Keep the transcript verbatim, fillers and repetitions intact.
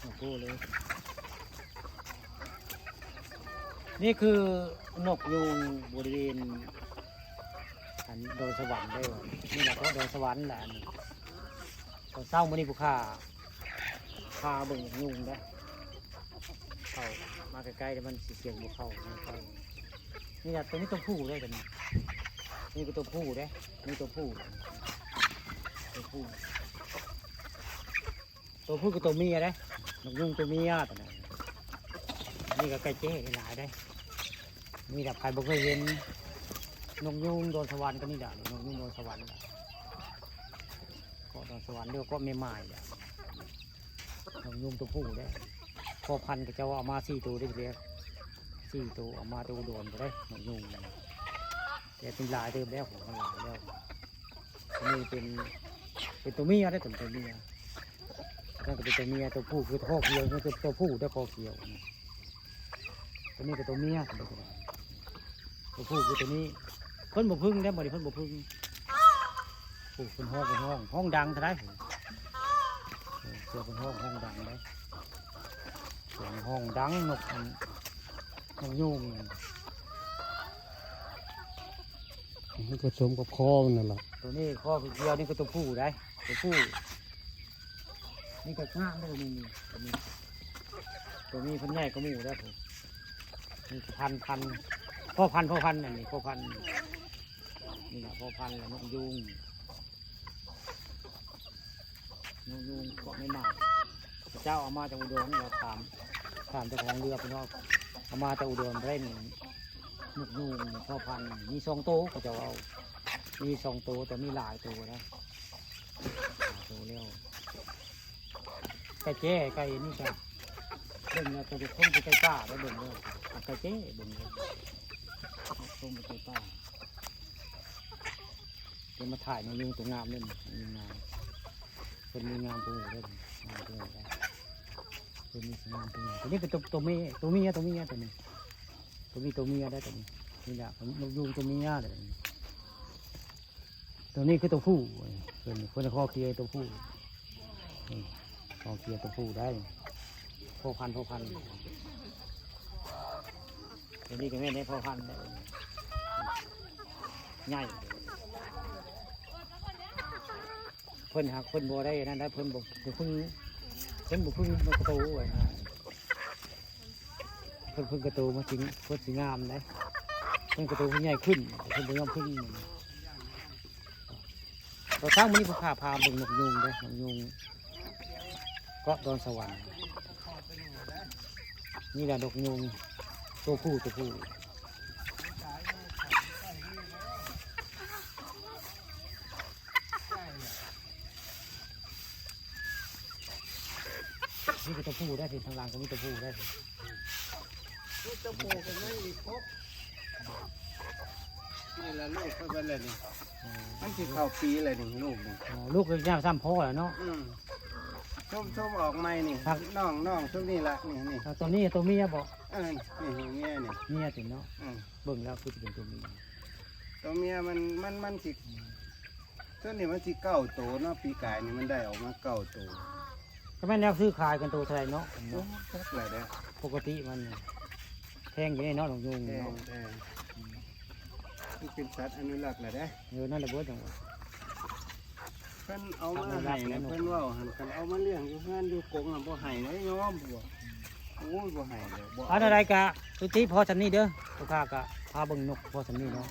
โอ้โหเลย นี่คือนกยูงบริเวณอันดอนสวรรค์ได้บ่ นี่แหละเกาะดอนสวรรค์แหละ อันนี้ตอนเช้ามื้อนี้ผู้ข้าพาเบิ่งนกยูงได้ เข้ามาใกล้ๆ เดี๋ยวมันสิเสียงบ่เข้า นี่แหละ ตัวนี้ตัวผู้ได้ ตัวนี้ นี่ก็ตัวผู้ได้ นี่ตัวผู้ ตัวผู้ ตัวผู้กับตัวเมียได้ นกยูงตัวเมียตัวนั้น นี่ก็ไก่เจ้หลายได้ นี่แหละ ใครบ่เคยเห็น นกยูงดอนสวรรค์ก็นี่แหละ นกยูงดอนสวรรค์ เกาะดอนสวรรค์เรียกว่าเกาะแม่ไม้เนี่ย นกยูงตัวผู้ได้ พ่อพันธุ์ก็จะเอามาสี่ตัวได้เลย สี่ตัวเอามาตัวอุดรไปได้ นกยูงเนี่ย แต่เป็นหลายเติมแล้ว ของมันหลายแล้ว อันนี้เป็น เป็นตัวเมียได้ เป็นตัวเมีย นั่นก็เป็นตัวเมีย ตัวผู้คือคอเขียว นี่คือตัวผู้ได้คอเขียว ตัวนี้ก็ตัวเมีย ตัวผู้คือตัวนี้ เพิ่นบ่พึ่งได้บ่ นี่เพิ่นบ่พึ่ง โอ้ เพิ่นฮ้อง เพิ่นฮ้อง ฮ้องดังเท่าใด เออ เสียงเพิ่นฮ้อง ฮ้องดังเด้ เสียงฮ้องดัง นกอัน นกยูง มันก็สมกับคอมันนั่นล่ะ ตัวนี้คอเขียวๆ นี่ก็ตัวผู้ได้ ตัวผู้ นี่ก็งามเลย นี่ นี่ ตัวนี้ ตัวนี้เพิ่นใหญ่กว่าหมู่แล้ว นี่พัน พัน พ่อพันธุ์ พ่อพันธุ์ อันนี้พ่อพันธุ์ นี่แหละพ่อพันธุ์แหละ นกยูง นกยูงเกาะไม่หมาก พระเจ้าเอามาจากอุดร เราถาม ถามเจ้าของเรือพี่น้อง เอามาจากอุดรไปเล่นนกยูงพ่อพันธุ์ มีสองตัว เขาจะเอา มีสองตัว แต่มีหลายตัวนะ หลายตัวแล้ว ไก่แจ้ ไก่นี่ก็เบิ่งแล้วก็จะคงจะไก่ป่าแล้วเบิ่งเลย เอาไก่แจ้เบิ่งเลย คงจะไก่ป่า จะมาถ่ายนกยูงตัวงามเลย นี่งาม เพิ่นมีงามตัวหนึ่งเลย งามตัวหนึ่งเลย เพิ่นมีงามตัวหนึ่ง ตัวนี้เป็นตัว ตัวเมีย ตัวเมีย ตัวเมีย ตัวนี้ ตัวนี้ตัวเมียได้ ตัวนี้ นี่แหละ นกยูงตัวเมียเลย ตัวนี้คือตัวผู้ เพิ่น เพิ่นคอเขียวตัวผู้ นี่ คอเขียวตัวผู้ได้ พ่อพันธุ์ พ่อพันธุ์ ตัวนี้ก็แม่นได้พ่อพันธุ์ได้ ใหญ่ เพิ่นหากเพิ่นบ่ได้นั่นนะ เพิ่นบ่ เพิ่น เพิ่นบ่เพิ่งนกกระโตไว้นะ เพิ่น เพิ่นกระโตมาสิ เพิ่นสิงามได้ เพิ่นกระโตเพิ่นใหญ่ขึ้น เพิ่นบ่ยอมเพิ่งมัน ตอนเช้ามื้อนี้ผมพา พาเบิ่งนกยูงเด้อ นกยูงเกาะดอนสวรรค์ นี่แหละนกยูงตัวผู้ ตัวผู้ นี่คือตัวผู้ได้สิ ทางหลังก็มีตัวผู้ได้สิ นี่ตัวผู้ก็ไม่มีครบ นี่ละลูกเขาเป็นอะไรนี่ อ๋อ มันสิเข้าปีอะไรนี่ลูกนี่ อ๋อ ลูกก็ยาวซ้ำพ่อแล้วเนาะ อืม ชมชมออกใหม่นี่ ครับ น้องน้องชมนี่ละนี่นี่ อ่า ตัวนี้ตัวเมียบ่ เออ นี่เมียนี่ เมียติเนาะ อืม เบิ่งแล้วคือสิเป็นตัวเมีย ตัวเมียมัน มัน มันสิ ตัวนี้มันสิเก้าโตเนาะ ปีกายนี่มันได้ออกมาเก้าโต ก็แม่นแนวซื้อขายกันตัวเท่าไหร่เนาะ โอ้ จักหลายแล้ว ปกติมันแพงอยู่นี่เนาะ นกยูง แพง เนาะ แพง มันเป็นสัตว์อนุรักษ์แหละเด้ เออ นั่นแหละเบิดจังหวะ เพิ่นเอามาให้นะ เพิ่นเว้าหั่น คันเอามาเลี้ยงอยู่เฮือนอยู่กรงน่ะบ่ให้นะ ยอมบ่ โอ้ย บ่ให้แล้ว บ่เอา อันอะไรกะ สุทธิพอสำนี้เด้อ ลูกค้ากะพาเบิ่งนกพอสำนี้เนาะ